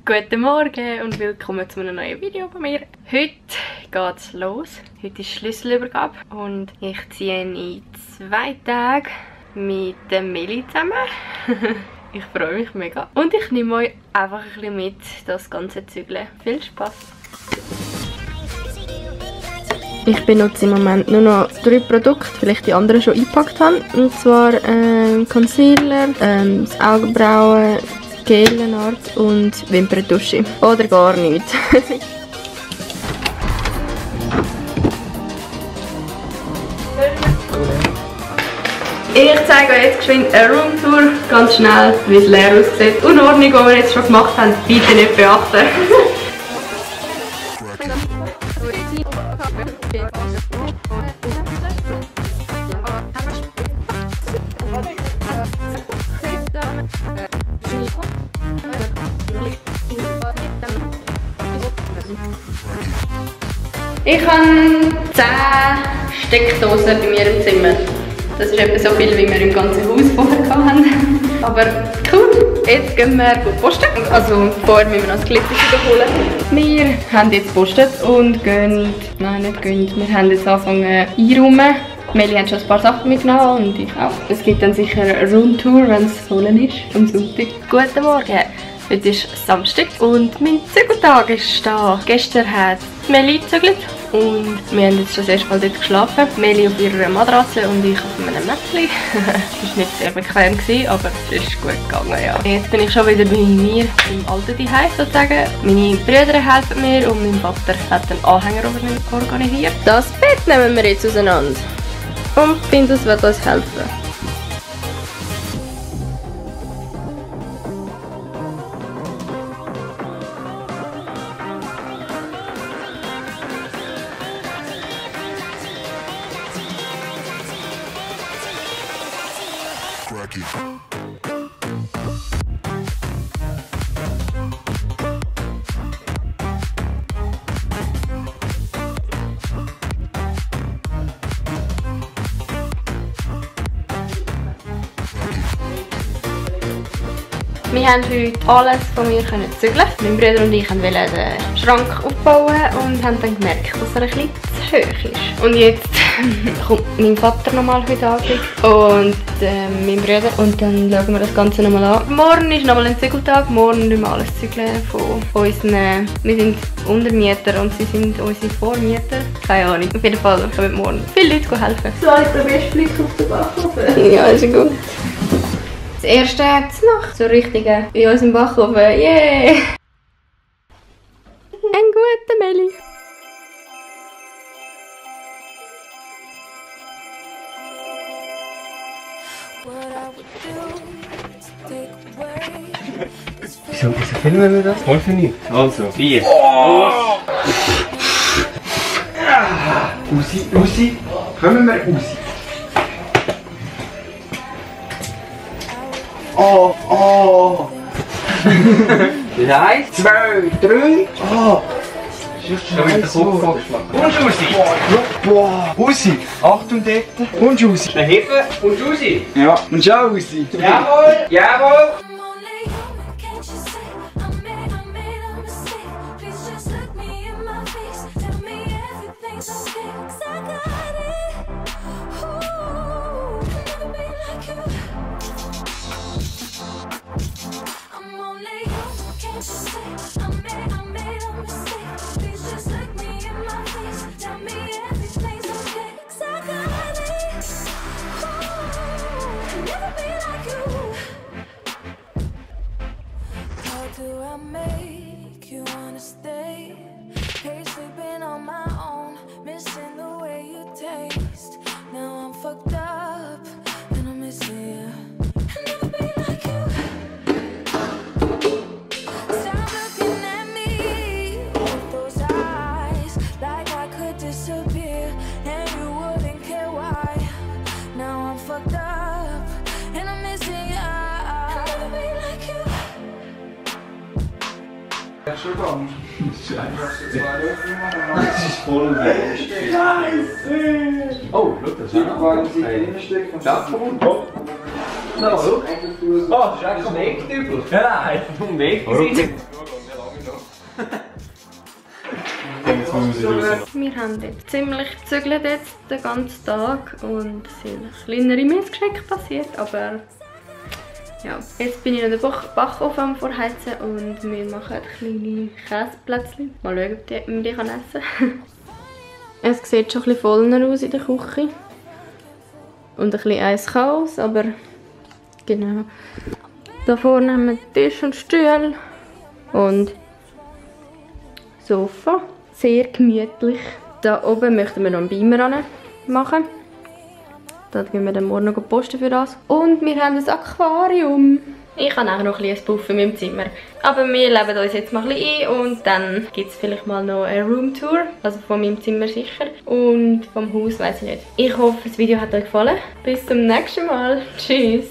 Guten Morgen und willkommen zu einem neuen Video bei mir. Heute geht's los. Heute ist Schlüsselübergabe und ich ziehe in 2 Tagen mit der Meli zusammen. Ich freue mich mega. Und ich nehme euch einfach ein bisschen mit, das ganze Zügeln. Viel Spaß! Ich benutze im Moment nur noch 3 Produkte, vielleicht die anderen schon eingepackt haben. Und zwar Concealer, das Augenbrauen, Gelenart und Wimperntusche. Oder gar nichts. Ich zeige euch jetzt geschwind eine Roomtour, ganz schnell, wie es leer aussieht. Unordnung, die wir jetzt schon gemacht haben, bitte nicht beachten. Ich habe 10 Steckdosen bei mir im Zimmer. Das ist etwa so viel, wie wir im ganzen Haus vorher hatten. Aber cool, jetzt gehen wir posten. Also vorher müssen wir noch das Glitzer holen. Wir haben jetzt gepostet und gehen, nein nicht gehen, wir haben jetzt angefangen einräumen. Meli hat schon ein paar Sachen mitgenommen und ich auch. Es gibt dann sicher eine Roomtour, wenn es voll ist, am Sonntag. Guten Morgen! Heute ist Samstag und mein Zügeltag ist da. Gestern hat Meli gezügelt und wir haben jetzt schon das erste Mal dort geschlafen. Meli auf ihrer Matratze und ich auf meinem Mäppchen. Das war nicht sehr bequem, aber es ist gut gegangen, ja. Jetzt bin ich schon wieder bei mir im alten Zuhause sozusagen. Meine Brüder helfen mir und mein Vater hat einen Anhänger organisiert. Das Bett nehmen wir jetzt auseinander und Findus wird uns helfen. Wir haben heute alles von mir zügeln. Mein Bruder und ich wollten den Schrank aufbauen und haben dann gemerkt, dass er ein bisschen zu hoch ist. Und jetzt kommt mein Vater nochmal heute Abend und mein Bruder und dann schauen wir das Ganze nochmal an. Morgen ist nochmal ein Zügeltag. Morgen müssen wir alles zügeln von unseren... Wir sind Untermieter und sie sind unsere Vormieter. Keine Ahnung. Auf jeden Fall kommen morgen viele Leute helfen. So, jetzt probierst du Blick auf den Backofen. Ja, ist gut. Das erste hat es noch. So richtig in unserem Backofen. Yeah! Ein guter Meli. Wieso filmen wir das? Voll für nichts. Also, 4. Oh. Usi, kommen wir Usi. Oh. 1, 2, 3. Oh. Schon mit dem Kopf vorgeschlagen. Und Usi. Boah. Usi. Achtung dort. Und Usi. Heben und Usi. Ja. Und schau Usi. Jawohl. Schon gegangen. Das ist voll Scheiße! Oh, schau, das ist auch noch. Na, schau. Oh, das ist eigentlich ein Wegdübel. Ja, nein, ein Weg. Wir haben jetzt ziemlich gezügelt jetzt den ganzen Tag und es sind kleinere Missgeschicke passiert, aber ja. Jetzt bin ich in den Backofen am Vorheizen und wir machen kleine Käseplätzchen. Mal schauen, ob wir die essen kann. Es sieht schon ein bisschen voller aus in der Küche. Und ein bisschen Eischaos, aber genau. Da vorne haben wir Tisch und Stuhl und Sofa. Sehr gemütlich. Da oben möchten wir noch einen Beamer machen. Da gehen wir dann morgen noch posten für das. Und wir haben ein Aquarium. Ich habe auch noch ein bisschen Puff in meinem Zimmer. Aber wir leben uns jetzt mal ein bisschen ein und dann gibt es vielleicht mal noch eine Roomtour. Also von meinem Zimmer sicher. Und vom Haus weiß ich nicht. Ich hoffe, das Video hat euch gefallen. Bis zum nächsten Mal. Tschüss.